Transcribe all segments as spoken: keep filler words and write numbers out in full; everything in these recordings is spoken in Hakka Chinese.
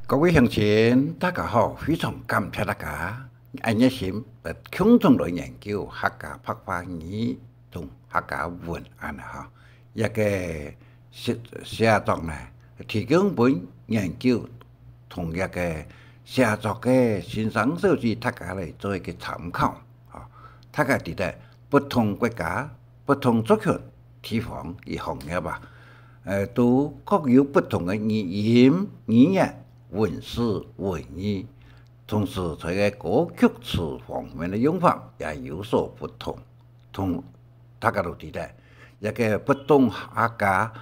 各位鄉親，大家好，非常感謝大家恁熱心，呃，共同來研究客家白話語同客家文恁呢哈。這个寫，寫作呢，提供分研究同這个寫作个先生小姐大家來做一个參考。 啊，大家知得不同國家、不同族群、地方與行業啊，呃，都各有不同个語音、語言、文字、文意，同時在个歌曲詞方面个用法也有所不同。同大家都知得，這个不懂客家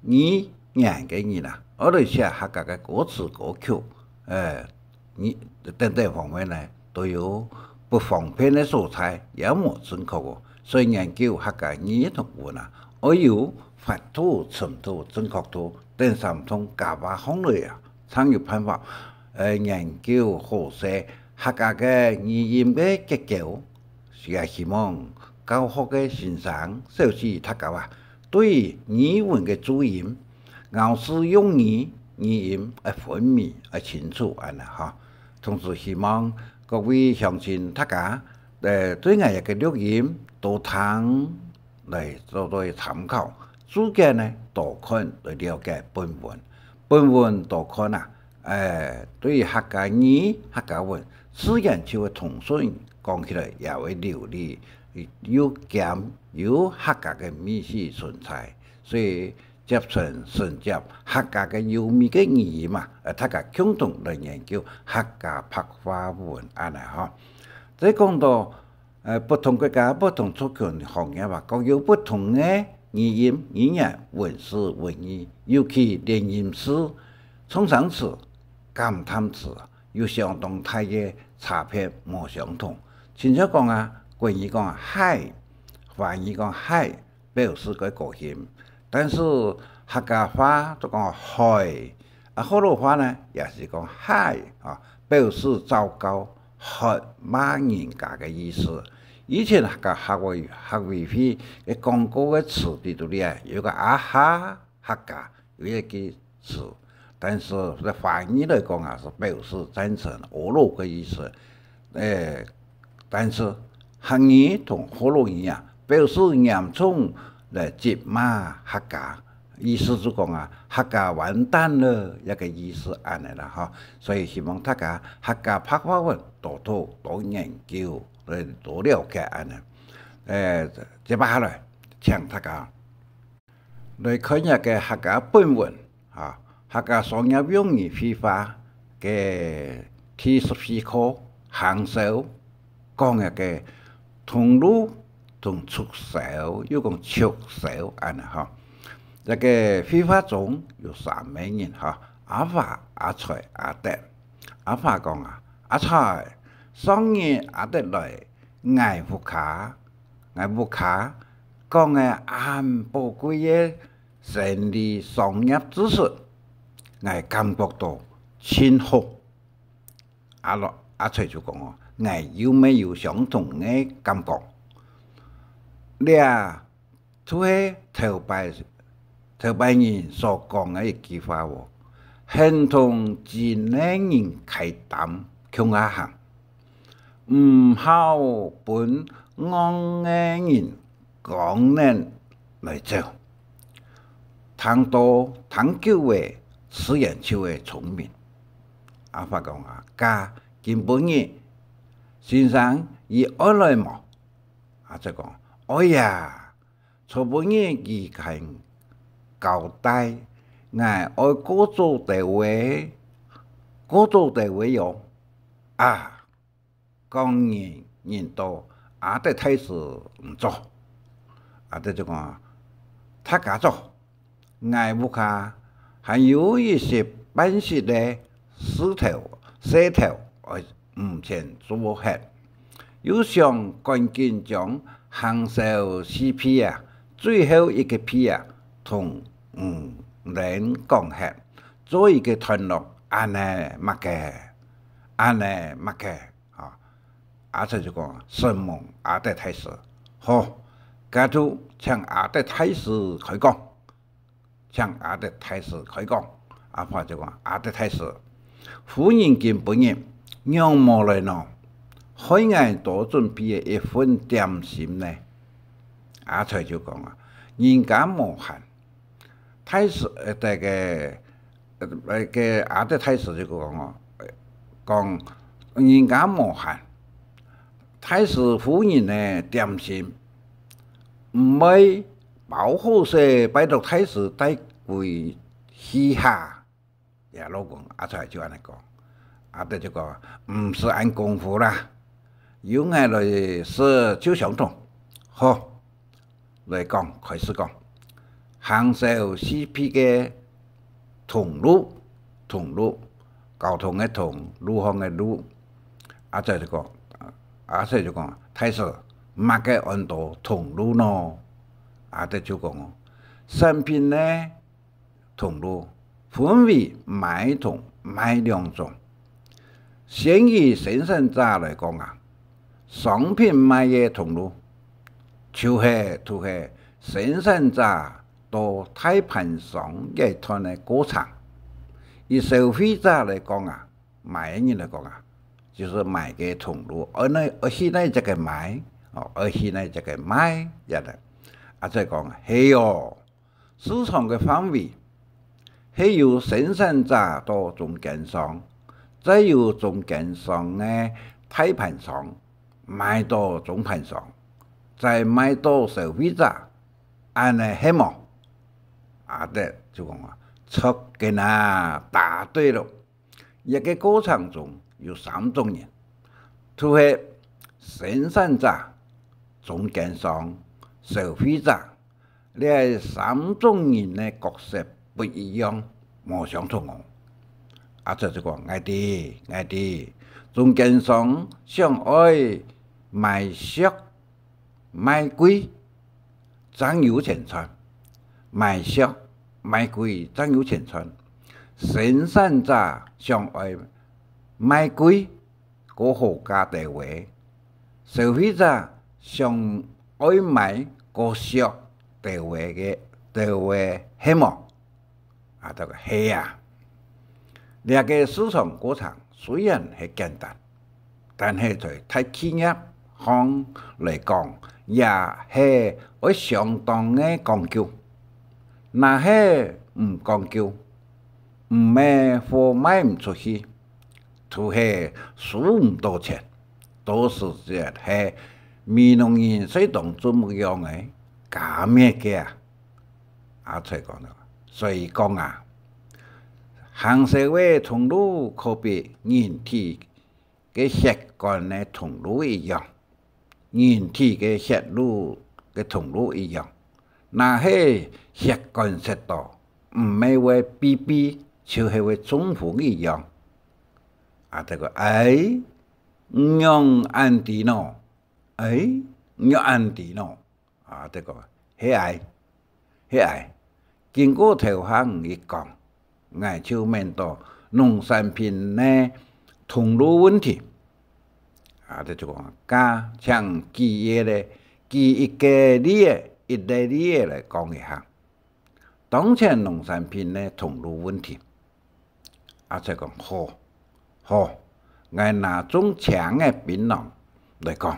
語言个人啊，愛來寫客家个歌詞歌曲，呃， 語，等等方面呢，都有不方便个所在，也無準確哦。所以研究客家語同文啊，愛有法度、程度、準確度等三項加把項來啊，正有辦法，呃，研究好勢客家个語音个結構。也希望教學个先生、小姐大家啊，對語文个注音、咬字用語、語音愛分明、愛清楚恁呢哈。 同時希望各位鄉親大家，呃，對𠊎个錄音多聽來做做參考，自家呢多看來了解本文，本文多看啊，呃，對於客家語、客家文，自然就會通順，講起來也會流利，又兼有客家个味緒存在。所以 接承承接客家个優美个語言嘛，呃，大家共同來研究客家白話文恁呢吼。再講到，呃，不同國家、不同族群行業啊，各有不同个語音、語言、文字、文意，尤其連音字、狀聲詞、感嘆詞，有相當大个差別無相同。親像講啊，國語講啊，嗨，華語講嗨， 表示个高興。但是客家話就講害，啊，學老話呢，也是講害啊，表示糟糕、喝罵人家个意思。以前客家客委，客委會个廣告个詞底肚裡啊，有个啊哈客家，有一个詞，但是在華語來講啊，是表示贊成、阿謳个意思。誒， 但是客語同學老語啊，表示嚴重來責罵客家，意思就講啊，客家完蛋了，這个意思恁呢啦吼。所以希望大家客家白話文多讀、多研究、來多了解恁呢。誒，接下來，請大家 來看這个客家本文，哈，客家商業用語會話个第十四課，行銷，講這个通路同促銷，又講促銷恁呢哈。這个會話中有三个人哈，阿華、阿財、阿德。阿華講啊：「阿財，上日阿德來𠊎屋下，𠊎屋下講个恁寶貴个 生理商業知識，𠊎感覺到盡好。」阿老，阿財就講哦：「𠊎又乜有相同个感覺。」這就係頭擺，頭擺人所講个一句話哦：「肯同真个人開擔共下行，毋好分戇个人 光能來走。」聽多聽久仔，自然就會聰明。阿發講啊：「該今晡日先生你愛來無？」阿財講：「愛啊，昨晡日佢還交代𠊎愛過早兜仔，過早兜仔喲。」啊， 講人人多，阿德大師毋做。阿德就講：「大家做，𠊎屋下還有一息半息个事頭、事頭愛毋曾做忒，又想趕緊將行銷四P啊，最後一个P啊，同你等講忒，做一个段落，恁呢麼个？恁呢麼个？」 吼，阿財就講：「承蒙阿德大師。」「好，該就請阿德大師開講。」「請阿德大師開講。」阿發就講：「阿德大師，夫人今晡日仰無來呢？害𠊎多準備个一份點心呢？」阿財就講啊：「人家無閒。」大師，呃，這个，呃，該阿德大師就講哦，講：「人家無閒，大師夫人个點心毋會包好勢，拜託大師帶歸去下。」 這老公阿財就恁呢講。阿德就講：「毋使恁功夫啦，由𠊎來食就相同。」好，來講，開始講。行銷四壁个通路，通路，交通个通，路項个路。阿財就講，阿財就講：「大師，麼个安到通路呢？」阿德就講哦：「產品呢， 通路分為買同賣兩種。先以生產者來講啊，商品賣个通路，就係，就係生產者到大盤商這段个過程。以消費者來講啊，買个人來講啊，就係買个通路，愛哪，愛去哪隻个買，哦，愛去哪隻个賣，這樣。」阿財講啊：「係哦。」 市場个範圍，係由生產者到中間商，再由中間商个大盤商賣到中盤商，再賣到消費者，恁呢係無？」阿德就講啊：「著个啊，答對了。」 這个過程中有三種人，就係生產者、中間商、消費者。這三種人个角色不一樣，無相同哦。阿財就講：「𠊎知，𠊎知，中間商想愛買俗 賣貴，正有錢賺；買俗賣貴，正有錢賺。」生產者想愛賣貴，過好價兜仔；消費者想愛買過俗兜仔个，兜仔，係無？ 阿德講：「係啊。」這个市場過程雖然係簡單，但係在大企業項來講，也係愛相當个講究。若係毋講究，毋係貨賣毋出去，就係收毋到錢，到時節係美濃人在當做麼樣个，加滅个啊！ 阿財講了：「所以講啊，行銷个通路可比人體个血管个通路一樣，人體个血路个通路一樣。若係血管塞到，毋係會閉閉，就係會中風一樣。」阿德講：「哎，仰恁知呢？哎，仰恁知呢？」 阿德講：「係啊，係啊。」經過頭下你一講，𠊎就愐到農產品个通路問題。阿德就講：「該請舉一个，舉一个例仔，一个例仔來講一下。」 當前農產品个通路問題。阿財講：「好，好，𠊎拿種青个檳榔來講，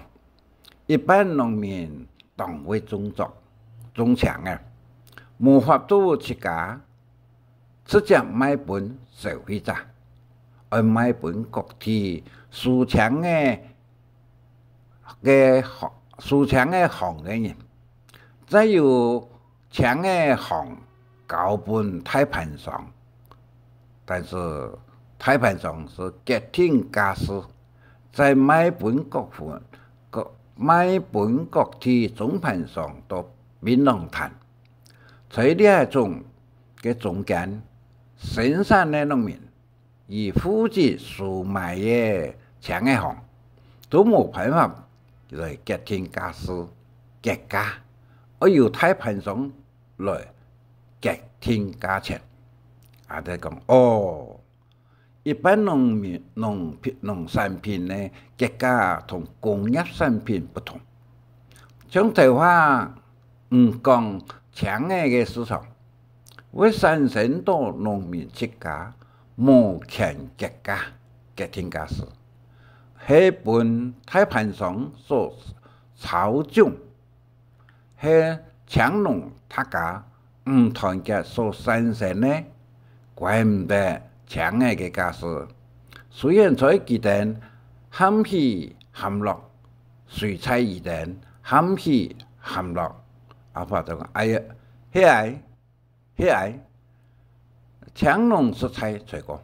一般農民當會種作，種青个，無法度自家直接賣分消費者，愛賣分各地收青个，个行，收青个行个人，再由 青个行交分大盤商，但是大盤商係決定價數，再賣分各分，各，賣分各地中盤商到檳榔攤。在這種个中間，生產个農民 佢負責收買个青个行，都無辦法來決定價數，結價，愛由大盤商來決定價錢。」阿德講：「哦，一般農民，農品，農產品个結價同工業產品不同。像頭下，嗯，講青个个市場， 會產生到農民自家無權格價，決定價數，係分大盤商所操縱，係青農大家毋團結所產生个，怪毋得青仔个價數，雖然在佢等喊起喊落，隨在佢等喊起喊落。阿發就講：「哎呀，係啊，係啊，青農實在衰過，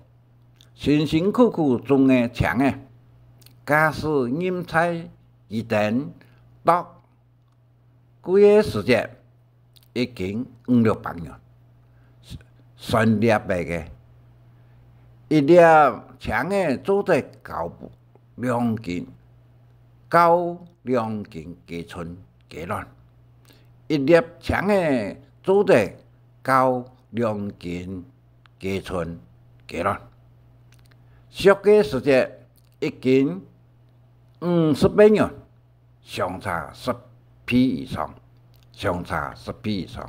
辛辛苦苦種个青仔，價數任在佢等剁。」 貴个時節，一斤五六百銀，算粒仔个。一粒青仔做得交兩斤，交兩斤雞春雞卵。一粒青仔做得交兩斤雞春雞卵。俗个時節，一斤五十八銀。 相差十倍以上，相差十倍以上。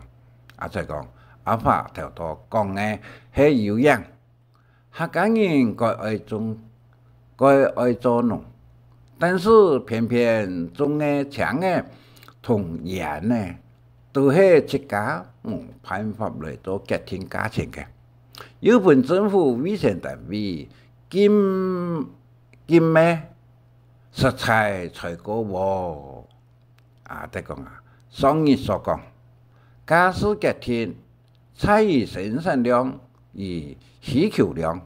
啊，再講，阿發頭拄講个係有影，客家人蓋愛種，蓋愛做農，但是偏偏種个青仔同菸仔，都係自家無辦法來做決定價錢个，又分政府衛生單位禁禁个，實在衰過無。 啊，再講啊，上日所講，價數決定，在於生產量與需求量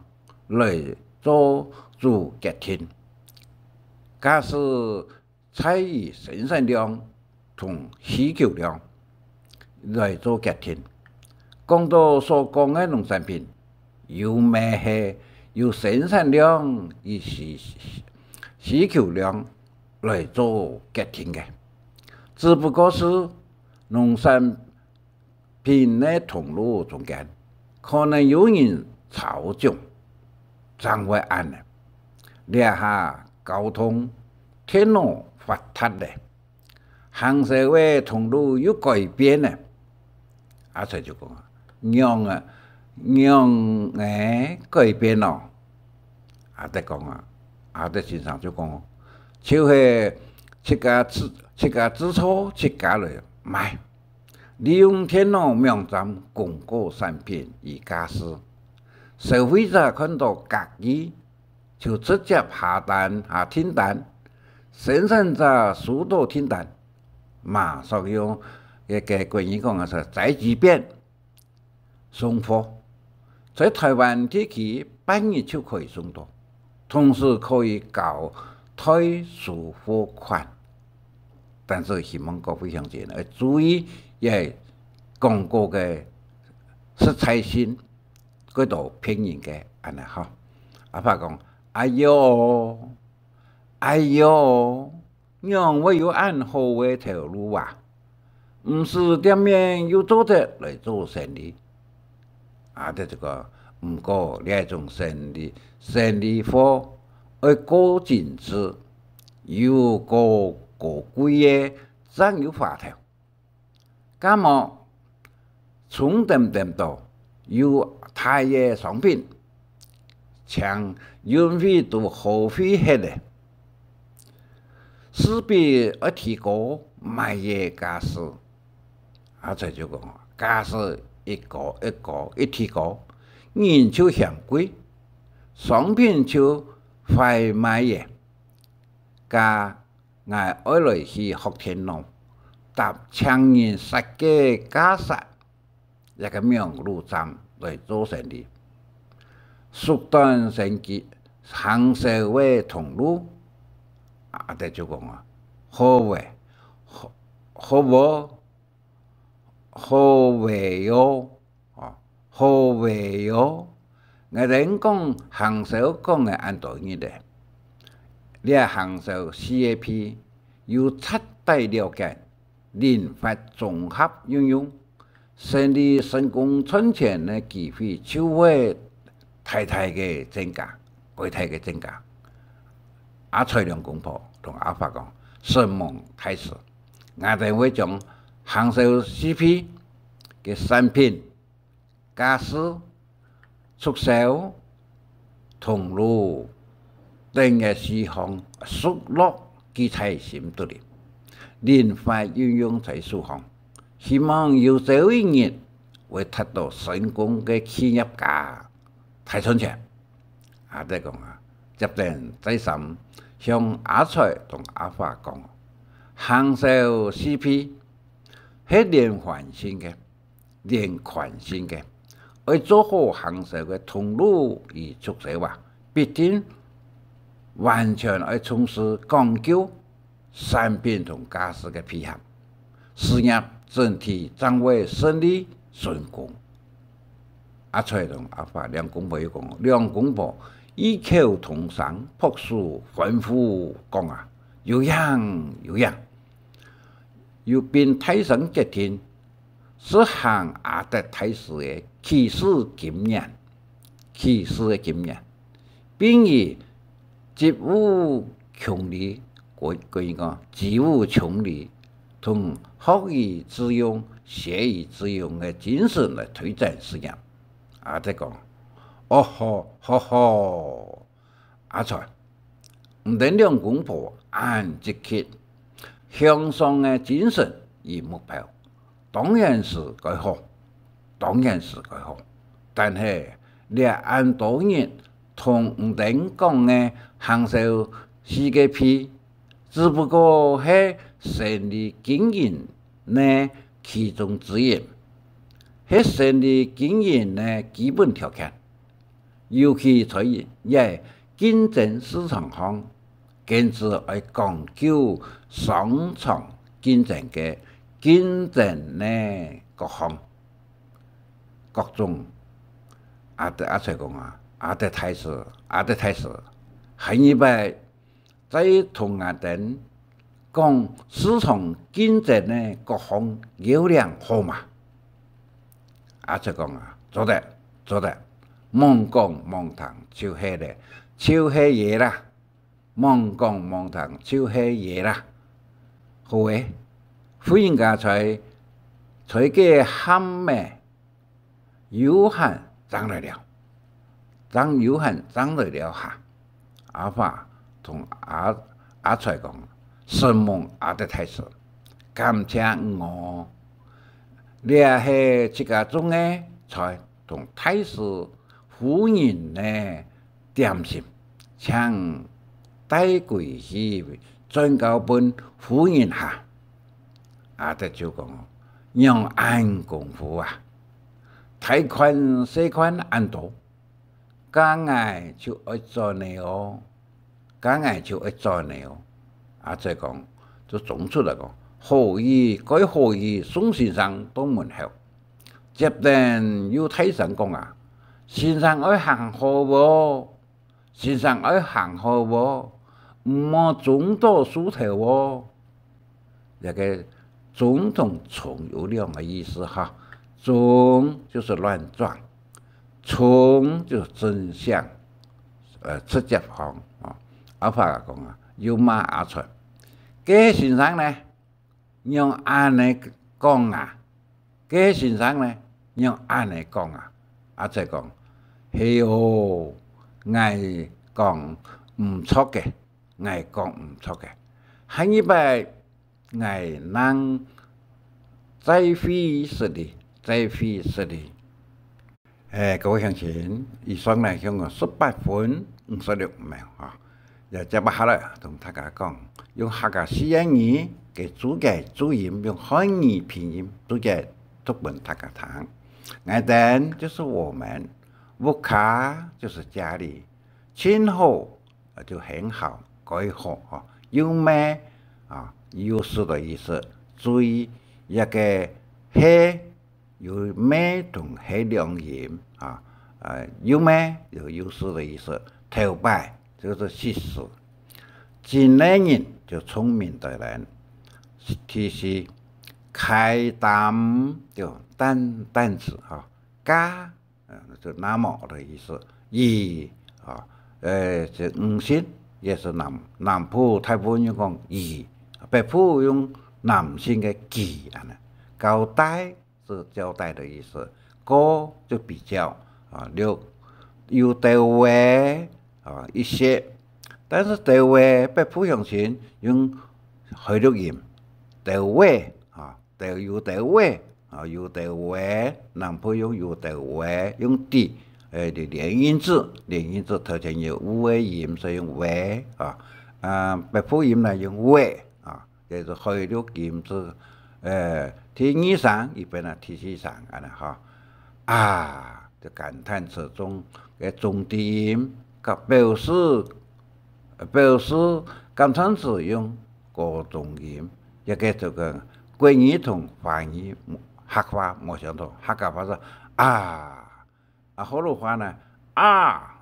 來做主決定。價數在於生產量同需求量來做決定。講到所講个農產品，有乜係有生產量與需，需求量來做決定个，只不過係農產品个通路中間，可能有人操縱，正會恁呢。這下交通、電腦發達了， 行銷个通路又改變了。」阿財就講啊：「仰啊，仰仔改變哦？」阿德講啊，阿德先生就講：「就係自家製，自家製造，自家來賣，利用電腦網站公告產品與價數，消費者看到價格， 就直接下單下訂單，生產者收到訂單，馬上用該个國語講个係宅急便送貨，在臺灣地區半日就可以送到，同時可以交代收貨款。」但是希望各位鄉親愛注意，這廣告个實在性， 過多騙人个，恁呢吼。阿發講：「哎喲，哎喲，仰會有恁好个頭路啊？毋使店面又做得來做生理。」阿德就講：「毋過這種生理，生理貨愛過精緻，又過高貴个，正有花頭。 該無，重點點到有大个商品，淨運費都耗費忒了，勢必愛提高賣个價數。」阿財就講：「價數一高一高一提高，人就嫌貴，商品就壞賣了。」該 𠊎愛來去學電腦，搭請人設計架設一個網路站來做生理，縮短生理行銷个通路。阿德就講啊：「好誒，好，好無？」 好話喲，哦，好話喲。𠊎等講行銷講个恁多日了，這行銷四個P有徹底了解，靈活綜合運用，生理成功賺錢个機會就會 大大个增加，過大个增加。阿財兩公婆同阿發講：「承蒙大師，𠊎等會將行銷四P个產品、架勢、促銷、同路，等个事項熟絡記在心肚裡，靈活運用在手項，希望有朝一日會達到成功个企業家、大賺錢。阿德講啊，接等再三向阿財同阿發講，行銷CP係連環性个，連環性个，愛做好行銷个通路與促銷啊，必定完全愛重視講究產品同價值个配合，事業整體正會順利成功。阿財同阿發兩公婆又講，兩公婆異口同聲，拍手歡呼講啊，有影，有影！又並大聲決定，實行阿德大師个起始金言，起始个金言，並以急於窮理，國國語講急於窮理，同學以致用、學以致用个精神來推展事業。阿德講：「哦吼，好好，阿財，你等兩公婆恁積極，向上个精神與目標，當然係蓋好，當然係蓋好。但係，這恁多日同你等講个行銷四個P，只不過係生理經營个其中之一，係生理經營个基本條件。」尤其在這競爭市場項，堅持愛講究商場競爭个競爭个各項、各種。阿德阿財講啊，阿德大師，阿德大師，下二擺 再同𠊎等講市場競爭个各項要領好嗎？阿財講啊，做得，做得，罔講罔聽就係咧，就係咧啦，罔講罔聽就係咧啦。好欸，婦人家在在該喊咩？ 有閒正來尞，正有閒正來尞下。阿發同阿阿財講：「承蒙阿德大師，感謝你哦！這係自家種个菜同大師夫人个點心，請帶歸去轉交分夫人下。」 阿德就講：「仰恁功夫啊！大款細款恁多，該𠊎就愛轉了哦，該𠊎就愛轉了哦。」阿財講，就衝出來講：「好意，蓋好意，送先生到門口。」接等又大聲講啊：「先生愛行好無？ 先生愛行好無？毋好撞著樹頭哦！」這个「衝」同「衝」有兩个意思哈。「衝」就係亂撞，「衝」就係正向，呃，直接方啊。阿發講啊，又罵阿財：「該先生呢？ 仰恁仔講啊？該先生呢？仰恁仔講啊？」阿財講：「係哦，𠊎講毋著个，𠊎講毋著个。下二擺𠊎正再會失禮，再會失禮。」 欸，各位鄉親，以上呢，向我十八分五十六秒哈。也接下來同大家講，用客家四縣語个註解註音，用漢語拼音註解讀分大家聽。𠊎等就係我們，屋下就係家裡，盡好，呃，就很好，蓋好哈。有咩啊，有事的意思。注意，這个係 有咩同係兩音啊，呃，有咩有有事的意思。頭擺就係失事，精个人就聰明的人。第四，開擔就擔擔子哈，家，呃，就那麼的意思。雨啊，呃，就雨神，也係南南部大部分人講雨，北部用男性个佢恁仔。交代 是交代的意思。過就比較啊，六，有兜仔啊，一息。但是兜仔，北部鄉親用海陸音，兜仔，啊，兜，有兜仔，啊，有兜仔，南部用有兜仔，用底，誒，連音字，連音字頭前有u个音，所以用仔，啊，啊，北部音呢用仔，啊。 這係海陸音字，呃，第二聲，一般啊第四聲，恁呢吼。啊，就感嘆詞中个重低音，佮表示，呃，表示感嘆詞用高重音，這个就跟國語同華語、客話無相同，客家話係啊， 啊，學老話呢，啊，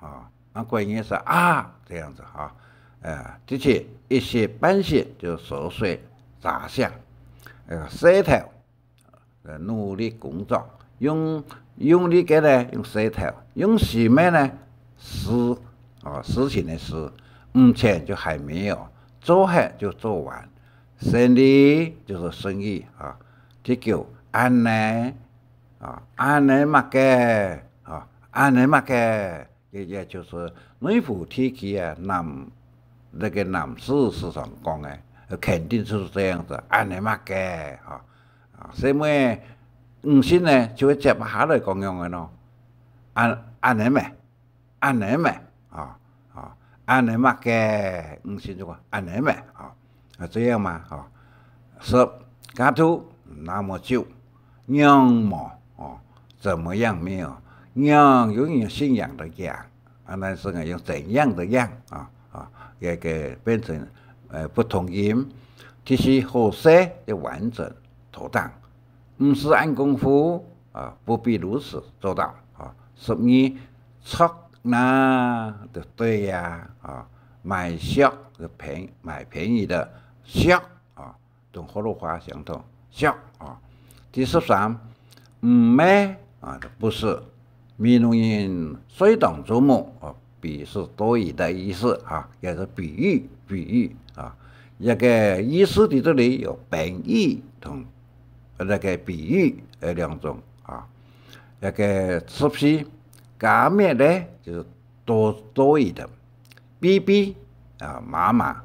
啊，啊，國語是啊，這樣子哈。呃，第七，一息半息就縮水、眨聲。呃，舌頭，呃，努力工作，用，用力个呢，用舌頭，用心个呢，思，啊，事情个事，目前就還沒有，做好就做完，生理就是生意啊。第九，恁呢， 啊，恁呢麼个，啊，恁呢麼个，也，也就是內埔地區啊，男，那個男士時常講个，肯定就是這樣子，恁呢麼个，哈，啊，所以𠊎女性呢，就會接下來講樣个咯，恁，恁呢咩？ 恁呢咩？啊，啊，恁呢麼个？女性就講，恁呢咩？啊，啊，這樣嘛，啊，十，加圖那麼久，仰無，哦，怎麼樣沒有？仰，有人信仰的仰，啊，男生啊，用怎樣的樣，啊，啊，也給變成，呃，不同音。第四，好勢就完整、妥當。毋使恁功夫， 啊，不必如此周到，啊。十二，著哪，就對呀，啊，買俗，就便，買便宜的，俗，啊，同學老話相同，俗，啊。第十三，毋係，啊，就不是。美濃人睡當做木，啊，比喻是多餘的意思，啊，也是比喻，比喻，啊。這个意思在這裡有貶義同 那个比喻，呃，兩種啊。那个十四，加滅呢，就是多，多餘的。比比，啊，媽媽，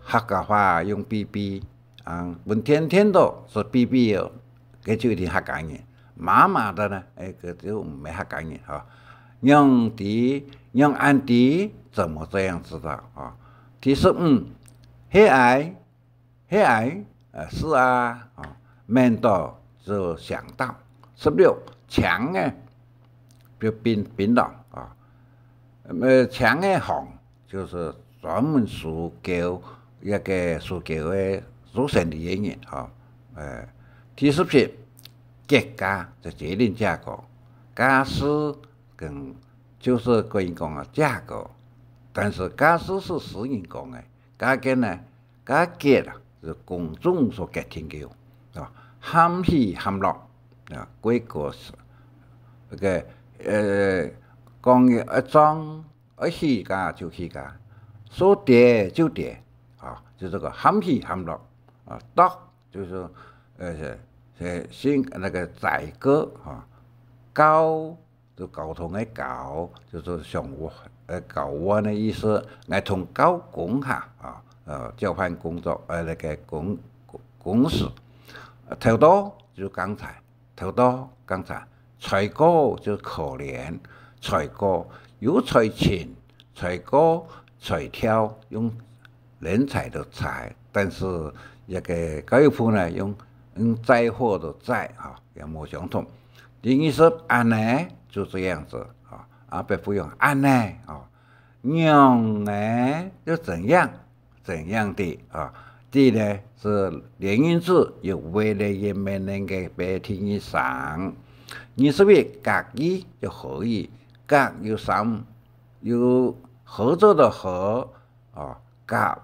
客家話用比比，啊，分天天都係比比哦，該就一定客家人。媽媽的呢，哎，該就毋係客家人哈。仰知，仰恁知，怎麼這樣知道啊？第十五，係𠊎， 係𠊎，呃，是啊，啊，愐到就想到。十六，青个，就檳，檳榔啊。呃，青个行，就是專門收購，一个收購个做生理个人，哈。呃，第十七，結嫁，就結婚嫁過。家事跟，就是跟人講啊，嫁過。但是家事係私人講个， 家見呢，家結啊，係公眾所決定个，啊，喊起喊落，啊，歸個係，該个，呃，講愛葬，愛起家就起家，說跌就跌，啊，就這个喊起喊落，啊，剁就是，呃，係，係，先那个宰割，啊，交 就交通个交，就係相換，呃，交換个意思。𠊎同交公下，啊，呃，交換工作，呃，那个公，公，公事。呃，頭到就剛才，頭到剛才，才過就可憐，才過有才情，才過才調，用 人才的才，但是這个教育部呢，用，用載貨的載，哈，也無相同。第二十，恁呢，就這樣子，哈，啊，北部用恁呢，啊，仰呢，就怎樣，怎樣的，啊，的呢，係連音字，有為了也沒能个被定義上。二十一，合意就合意，合有三，有合作的合， 哦，合，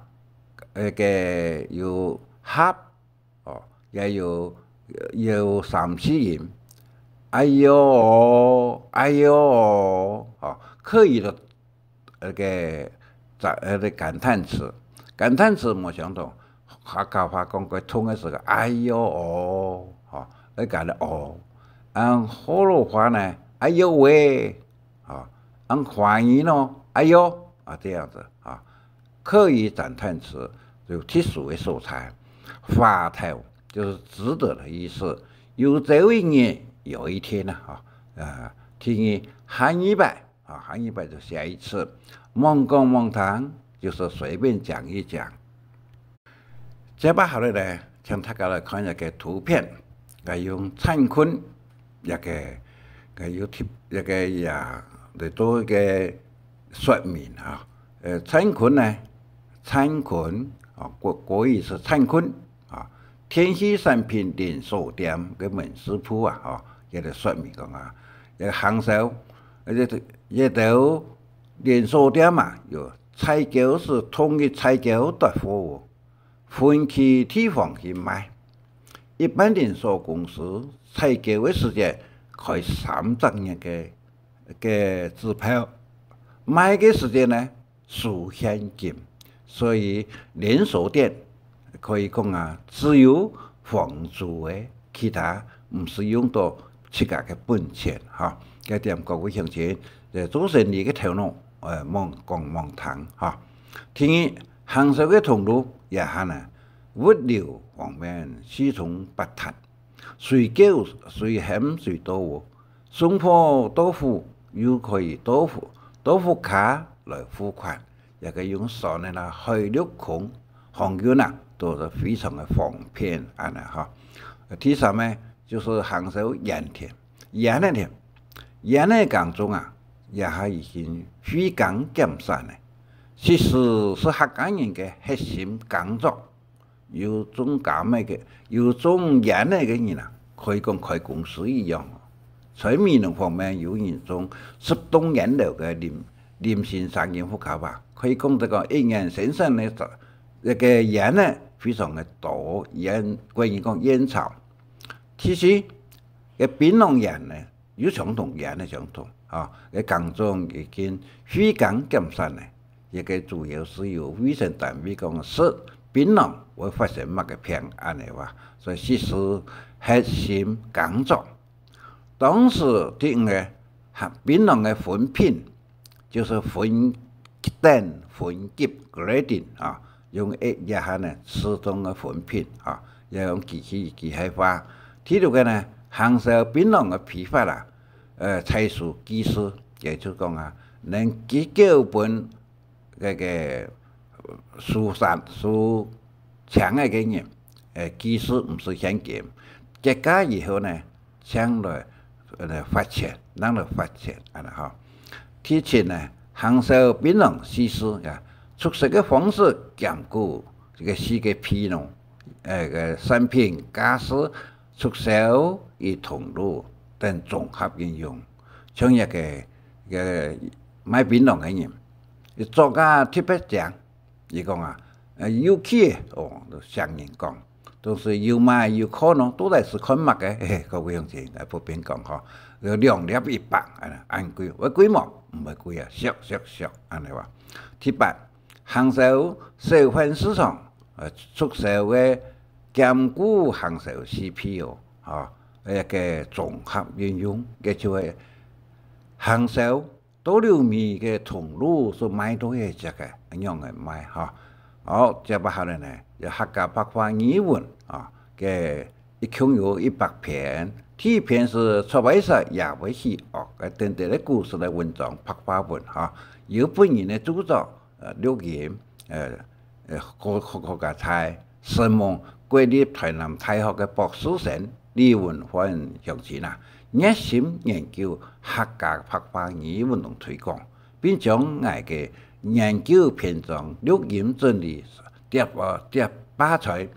那个有合，哦，也有，也有三四音。哎喲哦，哎喲哦，哦，客語的那个，在，那个感嘆詞，感嘆詞無相同，客家話講个痛个時候，哎喲哦，哦，那个哦，啊，學老話呢，哎喲喂， 啊，恁華語呢，哎喲，啊，這樣子啊。客語讚嘆詞有特殊个所在，華頭就是值得的意思。有朝一日，有一天啊，啊，呃，第二，下二擺啊，下二擺就下一次。罔講罔聽，就是隨便講一講。 接下來呢，請大家來看一個圖片，𠊎用燦坤，一個，𠊎有貼一個也來做一個說明啊。呃，燦坤呢，燦坤啊，國國語是燦坤啊，電器產品連鎖店个門市部啊，吼，佢个說明講啊，一個行銷，呃，這兜連鎖店啊，有採購時統一採購斷貨哦。 分區地方去賣。一般連鎖公司採購个時節開三隻月个个支票，賣个時節呢收現金，所以連鎖店可以講啊，只有房租个，其他毋使用到自家个本錢哈。這點各位鄉親，呃，做生理个頭腦，呃，罔講罔聽哈。第二，行銷个通路也還呢， 物流方面四通八達，隨叫隨喊隨到哦。送貨到府又可以到府到屋下來付款，也可以用船仔啦、海陸空航運啊，都是非常个方便恁呢哈。第三呢，就是行銷菸田，菸仔田，菸仔耕種啊，這下已經非耕減產了。食時係客家人个核心耕作。 有種柑仔个，有種菸仔个人啊，可以講開公司一樣哦。在美濃方面有人種十棟菸樓个林林先生𪜶屋下啊，可以講這個一年生產个這個菸仔非常个多，菸，國語講菸草。其實，該檳榔菸呢， 又相同，也恁呢相同啊。該耕種已經非耕減產了，這個主要係由衛生單位講食檳榔會發生麼个病恁呢哇，所以食時核心耕作。當時第五個，檳榔个分品，就係分等、分級 grading 啊， 用一一下呢自動个分品啊，也用機器機械化。第六個呢，行銷檳榔个批發啊，呃，採收技術，也就講啊，能寄交分該個收產收青仔个人，呃，技術毋使現金，結價以後呢， 正來，呃，發錢，正來發錢，恁呢吼。第七呢，行銷檳榔四C啊，促銷个方式兼顧這個四個P咯，呃，个產品、價數、促銷與通路等綜合應用。像一個，一個賣檳榔个人，佢做甲特別靚， 佢講啊，呃，有趣哦，就像人講，都係有賣有看哦，到底係看麼个？嘿，各位鄉親，來不便講吼，有兩粒一百，恁呢，恁貴，會貴無？毋會貴啊，俗俗俗，恁呢哇。第八，行銷小販市場，呃，促銷个兼顧行銷四P哦，吼，一個綜合運用，該就係行銷 到樓尾个通路所賣到个這個，恁樣个賣吼。好，接下來呢，有客家白話語文啊，个一共有一百篇。第一篇係出版社也會去哦，个等等个故事个文章白話文哈，有本人个著作，呃，錄音，呃， 呃，科科科个在承蒙國立臺南大學个博士生李文煥鄉親啊，熱心研究客家白話語文同推廣，並將𠊎个研究篇章錄音整理疊呃疊擺在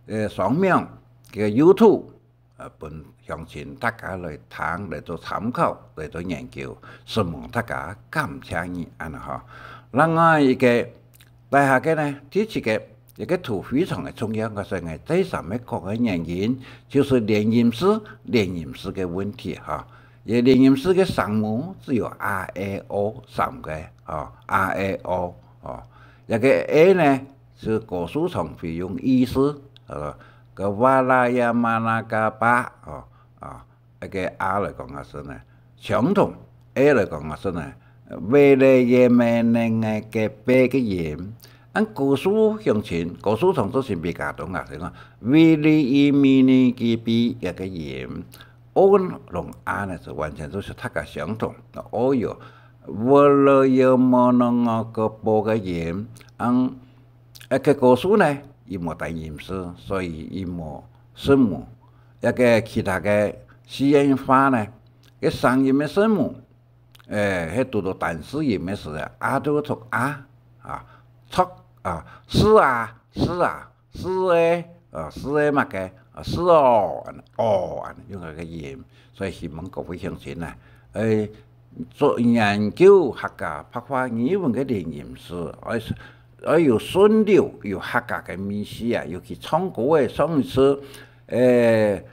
呃上網个YouTube， 呃，分鄉親大家來聽，來做參考，來做研究，承蒙大家，感謝你，恁呢吼。另外一個，底下个呢，第七個，一個圖非常个重要，𠊎想𠊎再三个講个原因，就係連音字，連音字个問題哈。也連音字个聲母只有a、e、o三個，吼，a、e、o，吼。這個a呢， 係高樹昌飛用意思，呃，个哇啦呀嘛啦嘎巴，哦，啊，該个a來講啊係呢，相同，e來講啊係呢， ，vele yemene个b个音。恁高樹鄉親，高樹同做新北加東啊，所以講，vili imini个b个音。O同a呢，就完全都係大家相同。O有，vele yemono个b个音，恁，呃，个高樹呢，佢無單音字，所以佢無聲母。一个其他个四縣話呢，个聲音个聲母， 誒，係堵到單字音个時啊，啊都讀啊，啊，讀啊，是啊，是啊，是誒，啊，是誒麼个，啊，是哦，恁哦，恁用該个音，所以希望各位鄉親啊，誒，做研究客家白話語文个連音字，愛愛有順溜，有客家个味緒啊，尤其唱歌誒，上一次，誒，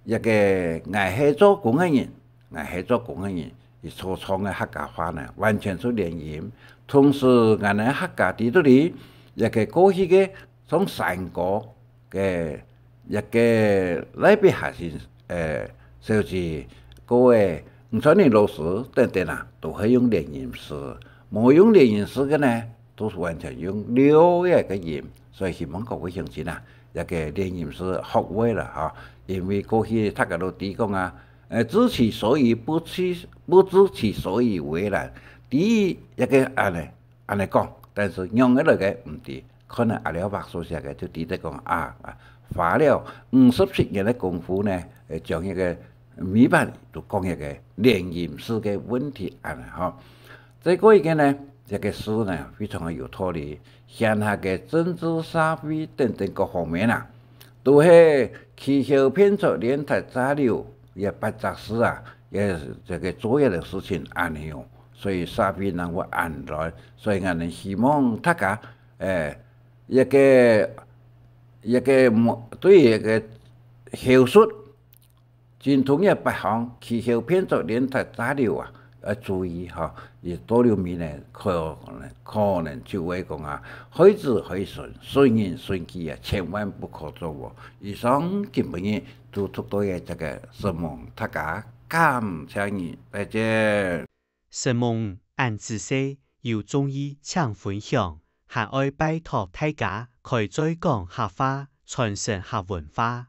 一个𠊎係做工个人。 𠊎係做工个人，佢所唱个客家話呢，完全係連音。同時，𠊎等客家知道哩，一个過去个從山歌个一个賴北下先，呃，小姐，過个吳川林老師等等啊，都係用連音字。無用連音字个呢，都係完全用溜个个音。所以希望各位鄉親啊，一个連音字學會了哈，因為過去大家都知講啊， 呃，知其所以不知，不知其所以為然。第一，一个恁呢，恁呢講，但是仰仔來个毋知，可能阿廖伯所寫个就知得講啊，啊，花了五十七年个功夫呢，呃，將一个美滿都講一个連音字个問題恁呢吼。再過一个呢，這个字呢，非常个有道理，現下个政治、社會等等各方面啊， 都係起竅騙著、亂踢炸礿，這八隻字啊，也這个做這个事情恁呢哦，所以社會人會恁亂，所以𠊎等希望大家，誒，一个，一个莫，對一个口述，精通這八項，起竅騙著、亂踢炸礿啊， 愛注意吼，佢到了尾呢，可能，可能就會講啊，害子害孫，孫人孫己啊，千萬不可做哦。以上今晡日就讀到這个，承蒙大家，感謝你，再見。承蒙恁仔細，有中意請分享，還愛拜託大家開嘴講客話，傳承客文化。